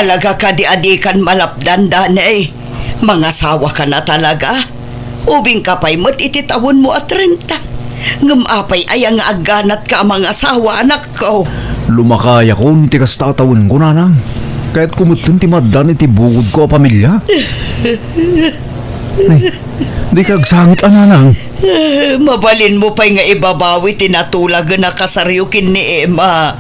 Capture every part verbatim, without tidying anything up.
Talaga kadi a dikan malapdan, Danay? Mangasawaka na talaga? Ubingka pay met iti tawenmo a trenta. Ngem apay aya nga agganatka a mangasawa, anakko? Lumakayakon ti kasta a tawenko, nanang. Kayatko metten ti maaddan iti bukodko a pamilia. Ay, dika agsangit a, nanang. Eh, mabalinmo pay nga ibabawi ti natulagen a kasaryo ken ni Emma.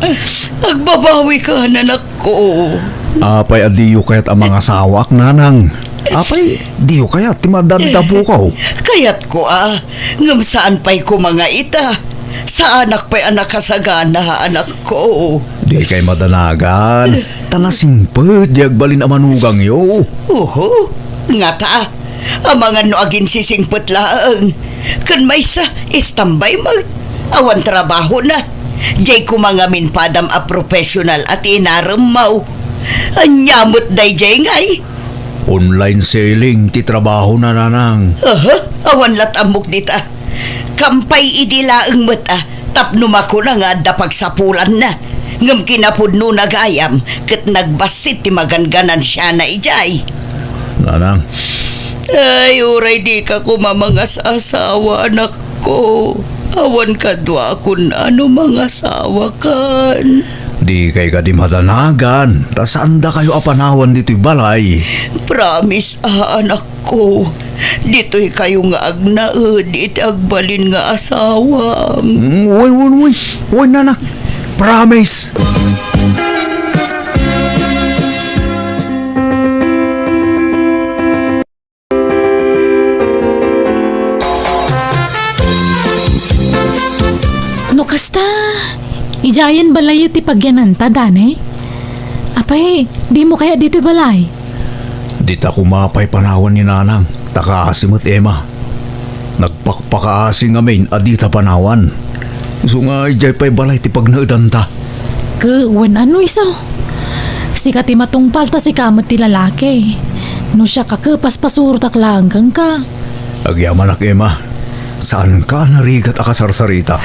Agbabawika, anakko. Apay a diyo kayat a mangasawaak, nanang? Apay, diyo kayat ti maaddan iti apokaw? Kayatko a, ngem saan pay koma nga ita. Saanak pay a nakasagana, anakko. Dikay madanagan. Ta nasingpet diay agbalin a manugangyo. Uho, ngata. Amangan no aginsisingpet laeng. Ken maysa, istambay met. Awan trabahona. Diay koma ngamin padam a professional a ti inaremmo. Ania met daydiay ngay? Online selling ti trabahona, nanang. Aha, awan lat ammok dita. Kampay idi laeng met a, tapno makuna nga adda pagsapulanna. Ngem kinapudnona gayam, ket nagbassit ti maganganansiana idiay. Nanang. Ay, uray dika koma mangas-asawa, anakko. Awan kaduakon a no mangasawakan. Dikay kadi madanagan, ta saandakayo a panawan ditoy balay. Promise a, anakko. Ditoykayo nga agnaed iti agbalin nga asawam. Mm, wen, wen, wen. Wen, nana. Promise. No kasta, idiayen balay ti pagyananta, Danay? Apay, dimo kaya ditoy balay? Dita koma pay panawan ni Nanang, ta kaasi met Emma. Nagpakpakaasi ngamin a dita panawan. Isu nga idiay pay balay ti pagnaedanta. Ke, wen ano isu? Sika ti matungpal ta sika met ti lalaki. No siak a ke, paspasurotak laeng kenka. Agyamanak, Emma. Saanka a narigat a kasarsarita.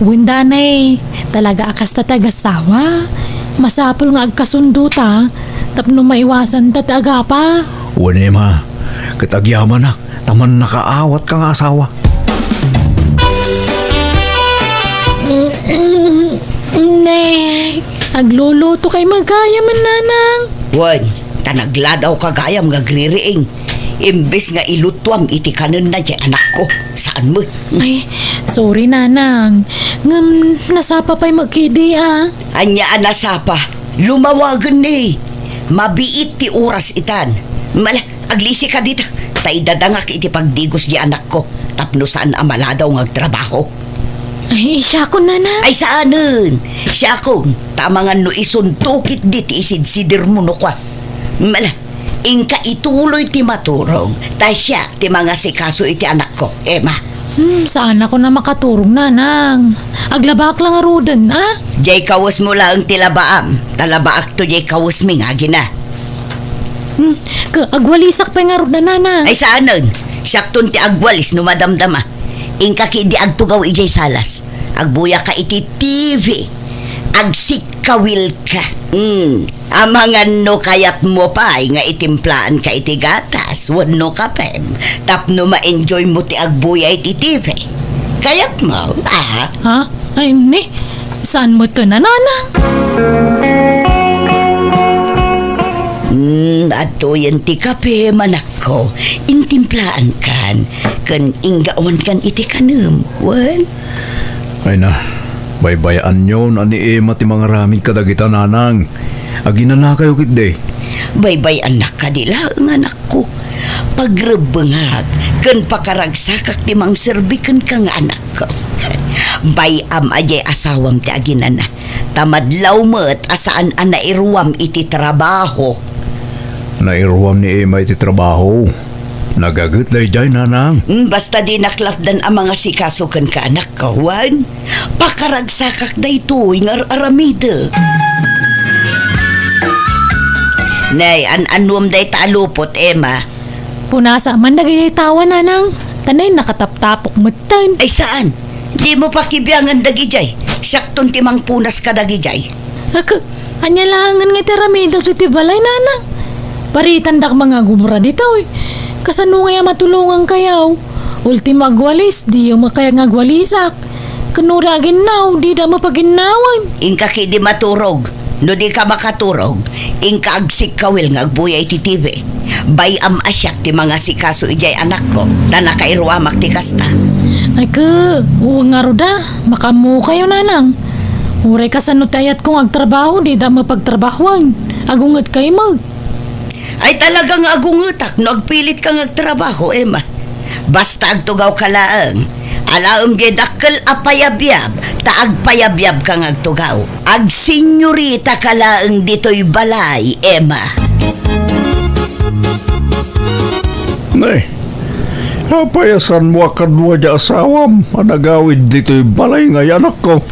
Wen, Danay, talaga a kasta ti agassawa. Masapul nga agkasundota tapno maiwasanta ti agapa. Wen, Emma, ket agyamanak ta mannakaawatka nga asawa. Ne, aglulutokay met gayam, Nanang. Wen, ta nagladawka gayam nga agririing. Imbes nga iluttuam iti kanenna diay anakko, saan met. Ay, sorry, Nanang. Ngem nasapa pay met ketdi a. Ania a nasapa? Lumawagen ni. Mabiit ti oras itan. Mala, aglisika dita. Ta idadangak iti pagdigos diay anakko tapno saan a maladaw nga agtrabaho. Ay, siakon, Nanang. Ay, saanen. Siakon, ta amangan no isunto ketdi ti isidsidirmo no kua. Mala, Inka ituloy ti maturog, ta siak ti mangasikaso iti anakko, Emma. Hmm, saanakon a makaturog, Nanang. Aglabak la ngaruden, a? Diay kawesmo laeng ti labaam, ta labaakto diay kawesmi nga agina. Hmm, ke, agwalisak pay ngarud, Nanang. Ay, saanen. Siakton ti agwalis no madamdama. Inka ketdi agtugaw idiay salas. Agbuyaka iti T V. Agsikkawilka. Hmm. Amangan no kayatmo pay nga itimplaan ka iti gatas wenno kapem tapno ma-enjoy mo ti agbuya iti T V. Kayatmo, a? Ha? Ay, ni, saan mo to, Nanang? Hmm, adtoyen ti kapem, anakko. Intimplaankan, ken inggawankan iti kanem, wen? Ay na, baybay-anyon a ni Emma ti mangaramid kadagita, Nanang. Aginanakayo ketdi. Baybay-annak kadi laeng, anakko. Pagrebbengak ken pakaragsakak ti mangserbi kenka nga anakko. Bay-am a diay asawam ti aginana. Ta madlaw met a saan a nairuam iti trabaho. Nairuam ni Emma iti trabaho. Nagaget daydiay, Nanang. Mm, basta dinak lapdan a mangasikaso kenka, anakko, wen? Pakaragsakak daytoy nga ar-aramidek. Nay, an-annuam dayta a lupot, Emma. Punasa man dagiti tawa, Nanang. Ta nay, nakataptapok metten. Ay, saan? Dimo pakibiangan dagidiay. Siakton ti mangpunas kadagidiay. Ak-, Ania laengen nga ti aramidek ditoy balay, nanang? Paritandak mangagubra ditoy. Kasano ngay a matulongankayo? Ultimo agwalis, diyo met kayat nga agwalisak. Ken uray aginnaw, dida met paginnawen. Inka ketdi maturog. No dika makaturog, inka agsikkawil nga agbuya iti T V. Bay-am a siak ti mangasikaso idiay anakko, ta nakairuamak ti kasta. Ay, ke, wen ngarud a, makaammokayo, nanang. Uray kasano ti ayatko nga agtrabaho, dida met pagtrabahoen. Agungetkay met. Ay, talaga nga agungetak no agpilitka nga agtrabaho, Emma. Basta agtugawka laeng. Alaem diay dakkel a payabyab, ta agpayabyabka nga agtugaw. Agsenyoritaka laeng ditoy balay, Emma. Nay, apay a saanmo a kadua diay asawam a nagawid ditoy balay nga anakko?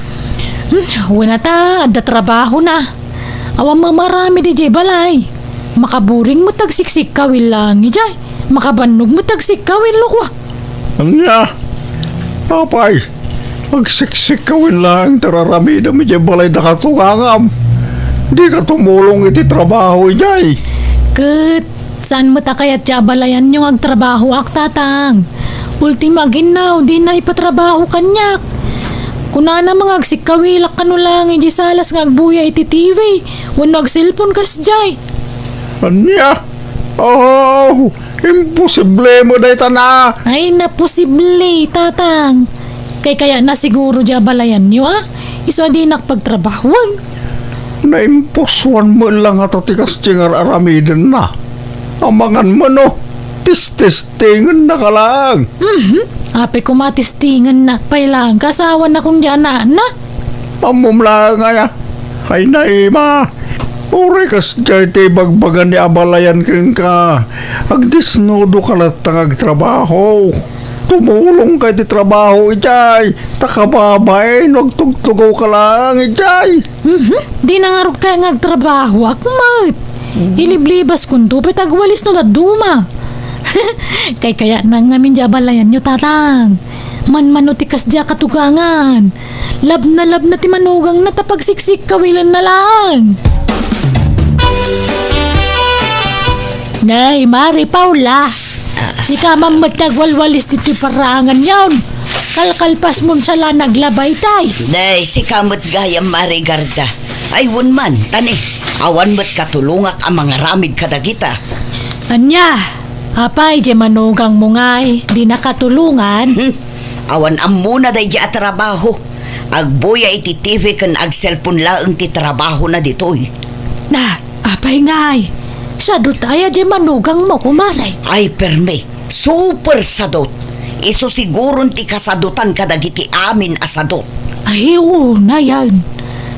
Hmm, wen a ta, adda trabahona. Awan met maaramid idiay balay. Makaburing met agsiksikkawil laeng idiay. Makabannog met agsikkawil, lukwa. Ania? Apay, agsiksikkawil laeng ti ar-aramidem idiay balay da katugangam. Dika tumulong iti trabaho idiay. Ket saan met a kayat ti abalayanyo nga agtrabahoak, tatang? Ultimo aginnaw, dina ipatrabaho kaniak. Kunana nga agsikkawilak kano laeng idiay salas nga agbuya iti T V wenno agselpon kasdiay. Ania? Oh, imposible met dayta na. Ay, naposible, tatang. Kay kayatna siguro diay abalayanyo, a? Isu a dinak pagtrabahoen. Naimposuan met la ngata ti kasdiay nga ar-aramidenna. Amangan met no, tistestengennaka laeng. Mhm. Apay koma testingennak pay laeng, kasawanakon diay anakna. Ammom laeng aya. Ay, Naima, uray kasdiay ti ibagbaga ni abalayan kenka, agdesnudoka latta nga agtrabaho. Tumulongka iti trabaho idiay, ta kababain no agtugtugawka laeng idiay. Mhm. Dina ngarud kayat nga agtrabahoak met. Iliblibaskonto pay ta agwalis no dadduma. Kay kayatna ngamin diay abalayanyo, tatang. Manmano ti kasdiay a katugangan. Labnalabna ti manugangna ta pagsiksikkawilna laeng. Nay, Mari Paula, sika man met ti agwalwalis ditoy parraanganyon. Kalkalpasmon sa la naglaba itay. Nay, sika met gayam, Mari Garda. Ay, wen man, ta ni, awan met katulongak a mangaramid kadagita. Ania, apay, diay manugangmo ngay, dina katulongan? Hmm, awan ammona daydiay a trabaho. Agbuya iti T V ken agselpon laeng ti trabahona ditoy. Na, apay ngay, sadot aya diay manugangmo, kumare? Ay, permi. Super sadot. Isu siguron ti kasadotan kadagiti amin a sadot. Ay, unay, a.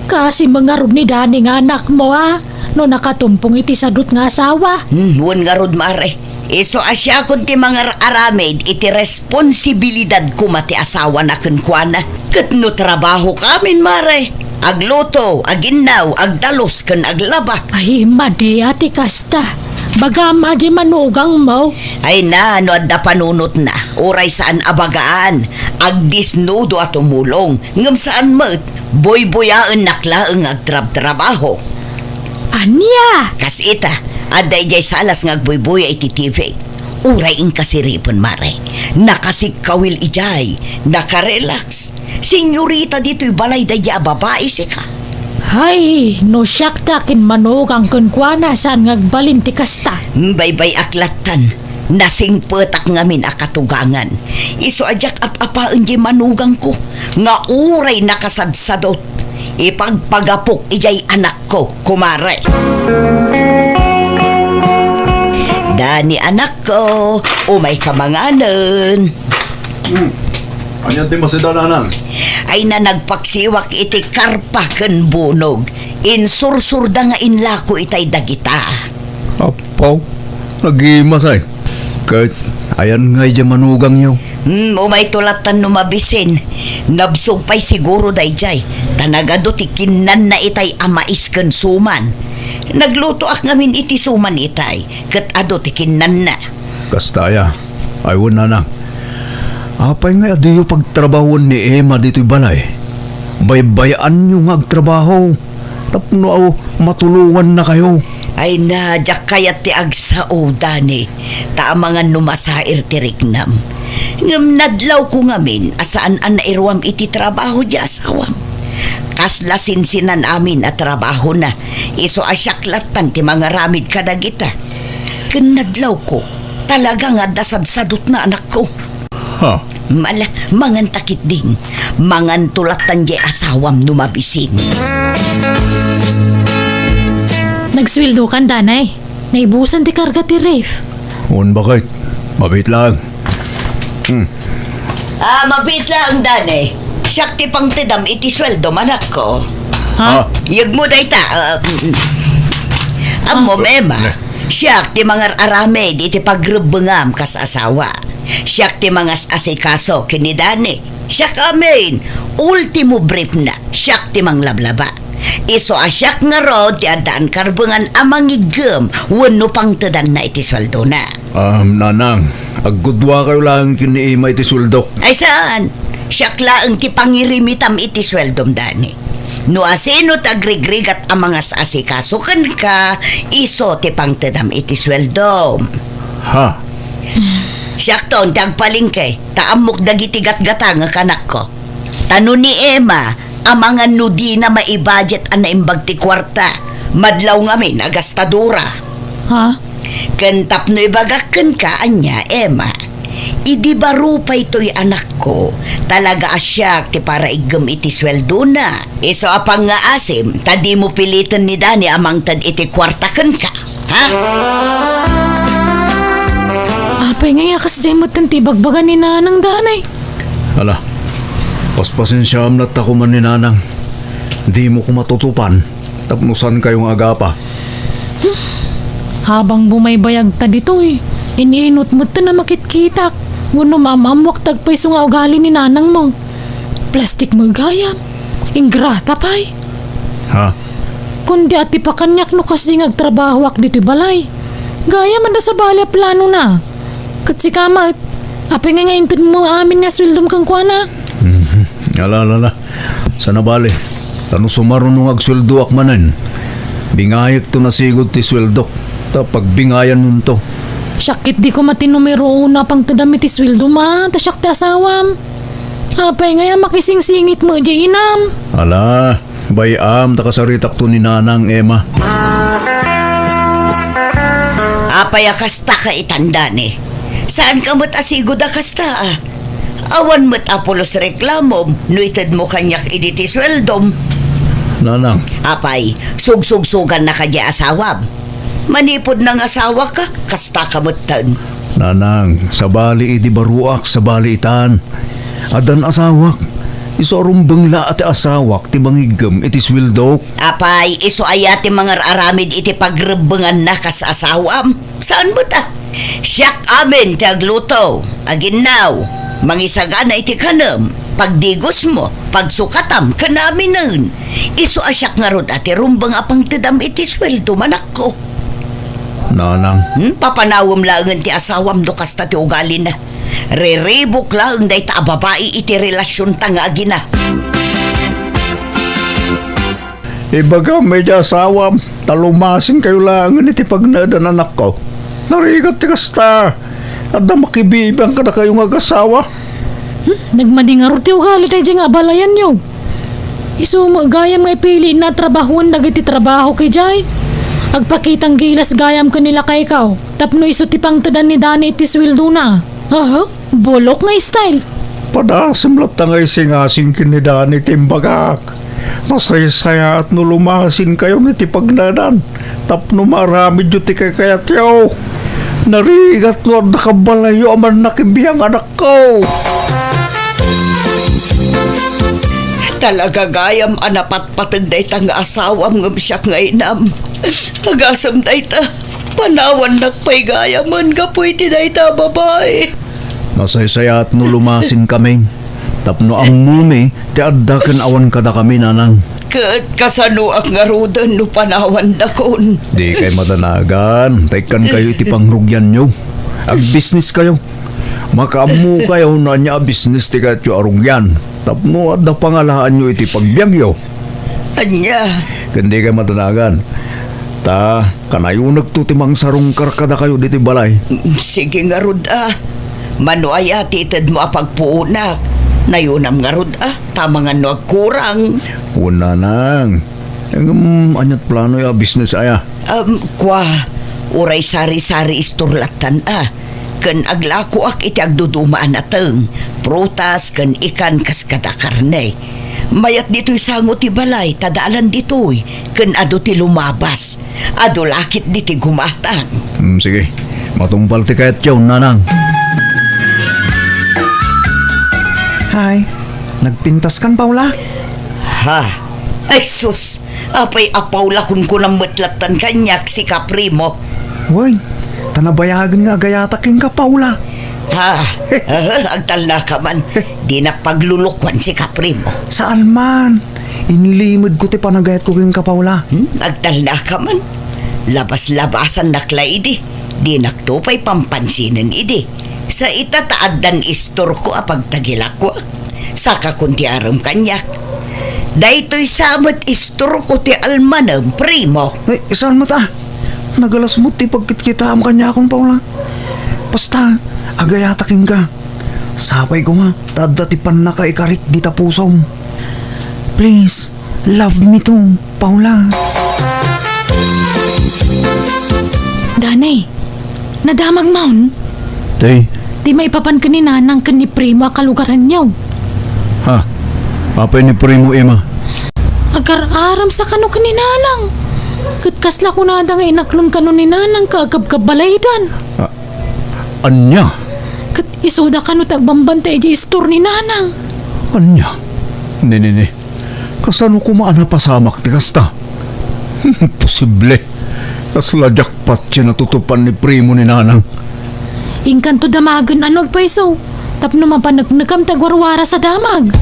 Kaasi met ngarud ni Dani nga anakmo, a, no nakatumpong iti sadot nga asawa. Hmm, wen ngarud, Mare. Isu a siakon ti mangar-aramid iti responsibilidad koma ti asawana kenkuana. Ket no trabahokamin, Mare, agluto, aginnaw, agdalus, ken aglaba. Ay, madi a ti kasta. Bagam a diay manugangmo. Ay na, no adda panunotna, uray saan a bagaan, agdesnudo a tumulong, ngem saan met, buybuyaennak laeng nga agtrabtrabaho. Ania? Kas ita, adda idiay salas nga agbuybuya iti T V. Uray inkasiripen, Mare. Nakasikkawil idiay, nakarelax. Senyorita ditoy balay daydiay a babai, sika. Hay, no siak ti akinmanugang kenkuana, saan nga agbalin ti kasta? Baybay-ak lattan. Nasingpetak ngamin a katugangan. Isu a diak ap-apaen diay manugangko nga uray nakasadsadot. Ipagpagapok idiay anakko, kumare. Dani, anakko, umayka manganen. Hmm. Ania ti masida, nanang? Ay na, nagpaksiwak iti karpa ken bunog. Insursurda nga inlako itay dagita. Apo, nagimasay. Ket ayan ngay diay manugangyo? Hmm, umayto lattan no mabisin. Nabsog pay siguro daydiay. Ta nagadu ti kinnanna itay a mais ken suman. Naglutoak ngamin iti suman itay, ket adu ti kinnanna. Kasta aya, ay wen, nanang. Apay ngay a diyo pagtrabahoen ni Emma ditoy balay? Baybay-anyo nga agtrabaho. tapno matulongannakayo. Ay na, diak kayat ti agsao, Dani, ta amangan no masair ti riknam. Ngem nadlawko ngamin a saan a nairuam iti trabaho diay asawam. Kasla sinsinan amin a trabahona, isu a siak lattan ti mangaramid kadagita. Ken nadlawko, talaga nga adda sadsadotna, anakko. Ha? Mala, manganta ketdin. Manganto lattan diay asawam no mabisin. Nagsueldokan, Danay. Naibusan ti karga ti ref. Wen, baket. Mabiit lang. Hmm. Ah, mabiit lang, Danay. Siak ti pangtedam iti sueldom, anakko. Ha? Ah. Yegmo dayta, ah, mm, mm. Ammo, ah, Emma, ne. Siak ti mangar-aramid iti pagrebbengam kas asawa. Siak ti mangas-asikaso ken ni Dani. Siak amin. Ultimo briefna, siak ti manglablaba. Isu a siak ngarud ti addaan karbengan a mangiggem wenno pangtedanna iti sueldona. Ah, Nanang, aggudua kayo laeng ken ni Emma iti sueldok. Ay saan? Siak laeng ti pangirimitam iti sueldom, Dani. No asino ti agrigrigat a mangas-asikaso kenka, isu ti pangtedam iti sueldom. Ha? Siakton ti agpalengke, ta ammok dagiti gatgatangek, anakko. Ta no ni Emma, amangan no dina maibudget a naimbag ti kuarta, madlaw ngamin a gastadora. Ha? Ken tapno ibagak kenka, ania, Emma, idi baro pay toy, anakko, talaga a siak ti paraiggem iti sueldona. Isu a pangngaasim, ta dimo piliten ni Dani a mangted iti kuarta kenka. Ha? Apay ngay a kasdiay metten ti ibagbaga ni Nanang, Danay? Ala, paspasensiaam latta koma ni Nanang. Dimo koma tutupan tapno saankayo nga agapa. Habang bumaybayagta ditoy, in-inut metten a makitkitak wenno maam-ammoak ti agpayso nga ugali ni Nanangmo. Plastik met gayam. Ingrata pay. Ha? Kundi atipakanyak no kasdi nga agtrabahoak ditoy balay. Gayam adda sabali a planona. Ket sika met, apay ngay nga intedmo amin nga sueldom kenkuana? Mhm. Ala, ala, ala. Saan a bale. Ta no sumaruno nga agsueldoak manen, bingayekto nasigud ti sueldok. Ta pagbingayannonto. Siak ketdi koma ti numero uno a pangtedam iti sueldom a, ta siak ti asawam. Apay ngay a makisingsingit met diay inam? Ala, bay-am ta kasaritakto ni Nanang, Emma. Apay a kasta ka itan, Dani? Saanka met a sigud a kasta, a? Awan met a pulos reklamom no itedmo kaniak idi ti sueldom. Nanang. Apay, sugsugsugannaka diay asawam. Manipud nangasawaka, kastaka metten. Nanang, sabali idi baroak, sabali itan. Addan asawak. Isu a rumbeng la a ti asawak ti mangiggem iti sueldok. Apay, isu aya ti mangar-aramid iti pagrebbenganna kas asawam? Saan met a? Siak amin ti agluto, aginnaw, mangisagana iti kanem, pagdigosmo, pagsukatam, ken aminen. Isu a siak ngarud a ti rumbeng a pangtedam iti sueldom, anakko. Nanang. Hmm, papanawem laengen ti asawam no kasta ti ugalina. Riribuk laeng dayta a babai iti relasionta nga agina. Ibagam idiay asawam, ta lumasinkayo laengen iti pagnaedan, anakko. Narigat ti kasta. Adda makibibiang kadakayo nga agasawa. Hmm, nagmadi ngarud ti ugali daydiay nga abalayanyo. Isu met gayam nga ipilienna a trabahoen dagiti trabaho idiay. Agpakitang gilas gayam ken ni lakaykaw tapno isu ti pangtedan ni Dani iti sueldona. Aha, bulok nga style. Padasem latta nga isingasing ken ni Dani ti imbagak. Masaysayaat no lumasinkayon iti pagnaedan tapno maaramidyo ti kaykayatyo. Narigat no adda kabalayyo a mannakibiang, anakko. Talaga gayam a napatpateg dayta nga asawam ngem siak nga inam. Agasem dayta, panawannak pay gayamen gapu iti dayta a babai. Masaysayaat no lumasinkamin tapno ammomi ti adda ken awan kadakami, nanang. Ket kasanoak ngaruden no panawannakon? Dikay madanagan, ta ikkankayo iti pangrugianyo. Agbisniskayo. Makaammokayo no ania a bisnis ti kayatyo a rugian tapno adda pangalaanyo iti pagbiagyo. Ania? Ken dikay madanagan. Ta, kanayonekto ti mangsarungkar kadakayo ditoy balay. Sige ngarud a. Mano aya ti itedmo a pagpuonak? Nayonam ngarud a, ta mangan no agkurang. Wen, nanang. Ngem, ania't plano a business aya? Um, kua, uray sari-sari store lattan a. Ken aglakoak iti agduduma a nateng, prutas ken ikan kas kada karne. Mayat ditoy sango ti balay, ta daalan ditoy, ken adu ti lumabas. Adu la ketdi ti gumatang. Hmm, sige. Matungpal ti kayatyo, nanang. Hi. Nagpintaskan, Paula? Ha? Ay sus! Apay a Paula, kunkunam met lattan kaniak sika, primo. Wen, ta nabayagen nga agayatak kenka, Paula. Ha? Agtalnaka man. Dinak paglulukuan sika, primo. Saan man. Inlimedko ti panagayatko kenka, Paula. Hmm? Agtalnaka man. Labas-labasannak la idi. Dinakto pay pampansinen idi. Sa ita ta addan istorko a pagtagilakoak. Sakakon ti arem kaniak. Daytoy sa met istorko ti almanem, primo. Ay, saan met a? Nagalas met ti pagkitkitaam kaniakon, Paula. Basta, agayatak kenka. Sapay koma, ta adda ti pannakaikarik dita pusom. Please, love me too, Paula. Danay, nadamag maon? Tay. Ti maipapan ken ni Nanang ken ni Primo a kalugaranyo. Ha? Apay ni Primo, Ima? Agar-aram sa kano ken ni Nanang. Ket kasla kunada nga inaklon kano ni Nanang ka agkabkabalaydan. Ah, ania? Ket isuda kano ti agbambantay idiay istor ni Nanang. Ania? Ni, ni, ni. Kasano koma a napasamak ti kasta? Imposible. Kasla jackpot ti natutupan ni Primo ni Nanang. Inkanto damagen a no agpayso, tapno mapaneknekam ti agwarwaras a damag.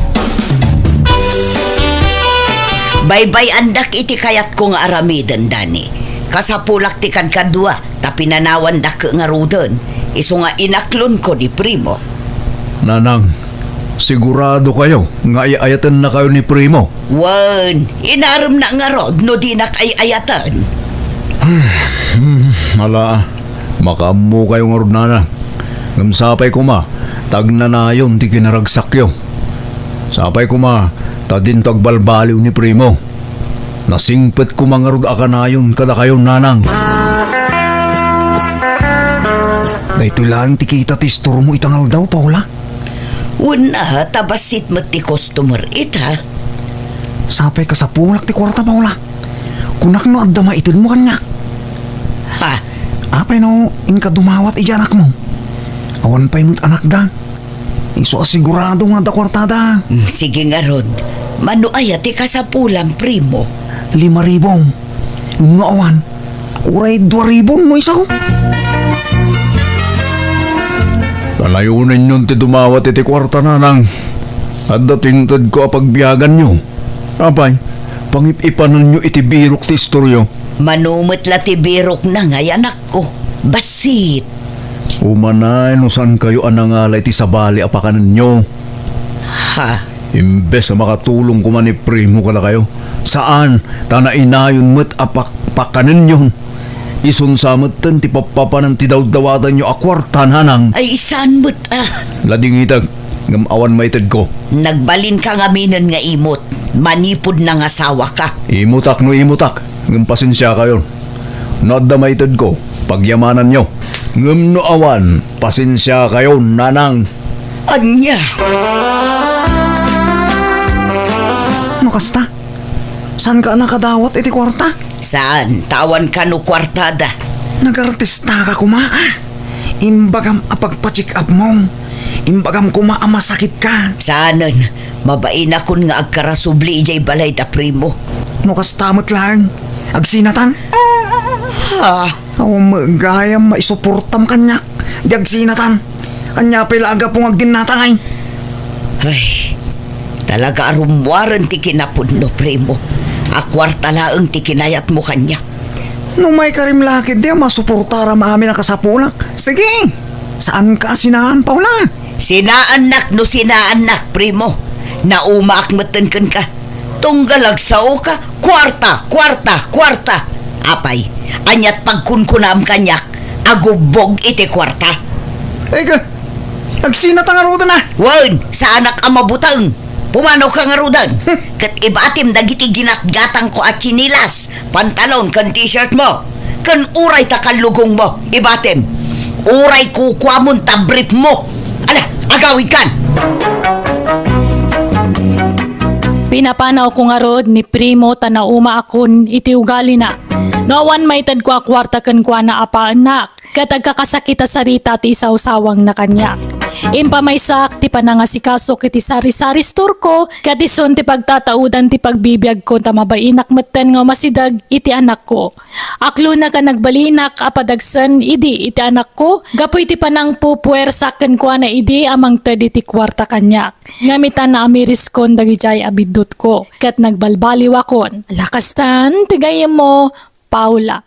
Baybay-andak iti kayatko nga aramiden, Dani. Kasapulak ti kadkadua, ta pinanawandak ngaruden, isu nga inaklonko ni Primo. Nanang, sigurado kayo nga ay-ayatennakayo ni Primo? Wen, inaremna ngarud no dinak ay-ayaten. Hmm, ala, makaammokayo ngarud, Nanang. Ngem sapay koma, ta agnanayon ti kinaragsakyo. Sapay koma, ta dinto agbalbaliw ni Primo. Nasingpet koma ngarud a kanayon kadakayo, Nanang. Daytoy laeng ti kita ti istormo ita nga aldaw, Paula. Wen a, ta bassit met ti customer ita. Sapay kasapulak ti kuarta, Paula. Kunak no adda maitedmo kaniak. Ha? Apay no inka dumawat idiay anakmo? Awan pay met anakda. Isu a sigurado nga adda kuartada. Mm, sige ngarud. Mano aya ti kasapulam, Primo? Lima ribu. No awan, uray dua ribu no isu. Kanayonenyon ti dumawat iti kuarta, Nanang. Adda ti intedko a pagbiaganyo. Apay, pangip-ipanenyo iti birok ti istoryo. Mano met la ti birokna ngay, anakko. Bassit. Umanay no saankayo a nangala iti sabali a pakanenyo. Ha? Imbes a makatulong koma ni Primo kadakayo, saan, ta nainayon met a pak-, pakanenyon. Isun sa metten ti pappapanan ti dawdawatanyo a kuarta, Nanang. Ay, saan met a? Ladingitek, ngem awan maitedko. Nagbalinka ngaminen nga imot. Manipud nangasawaka. Imutak no imutak, ngem pasensiakayon. No adda maitedko, pagyamananyo. Ngem no awan, pasensiakayon, Nanang. Ania? No kasta, saanka a nakadawat iti kuarta? Saan, ta awan kano kuartada. Nagartistaka koma, a. Imbagam a pagpa-check up mo. Imbagam koma a masakitka. Saanen, mabainakon nga agkarasubli idiay balay da Primo. No kasta met laeng, agsinatan? Ha? Awan met gayam maisuportam kaniak, di agsinatan. Ania pay la a gapu nga agdinnatang ay? Ay, talaga a rummuaren ti kinapudno, Primo. A kuarta laeng ti kinayatmo kaniak. No maikarim la ketdi a masuportaram amin a kasapulak, sige, saanka a sinaan, Paula. Sinaannak no sinaannak, Primo. Naumaak metten kenka. Tunggal agsaoka, kuarta, kuarta, kuarta. Apay, aniat pagkunkunam kaniak, agubbog iti kuarta. Ay ka, agsinata ngaruden a. Wen, saanak a mabuteng. Pumanaw ka ngaruden. Ket ibatim dagiti ginatgatangko a tsinelas, pantalon, ken t-shirt mo. Ken uray ta kallugong mo, ibatim. Uray kukuamon ta brief mo. Ala, agawid kan! Pinapanawko ngarud ni Primo ta naumaakon iti ugalina. No awan maitedko a kuarta kenkuana a paennak, ket agkakasakit a sarita ti isawsawangna kaniak. Impamaysaak ti panangasikaso iti sari-sari store-ko, ket isun ti pagtataudan ti pagbibiagko ta mabainak metten nga umasideg iti anakko. Aklonak a nagbalinak a padagsen idi iti anakko, gapu iti panangpupuersak kenkuana idi a mangted iti kuarta kaniak. Ngem ita naamiriskon dagidiay a biddutko, ket nagbalbaliwakon. Lakastan ti gayyemmo, Paula.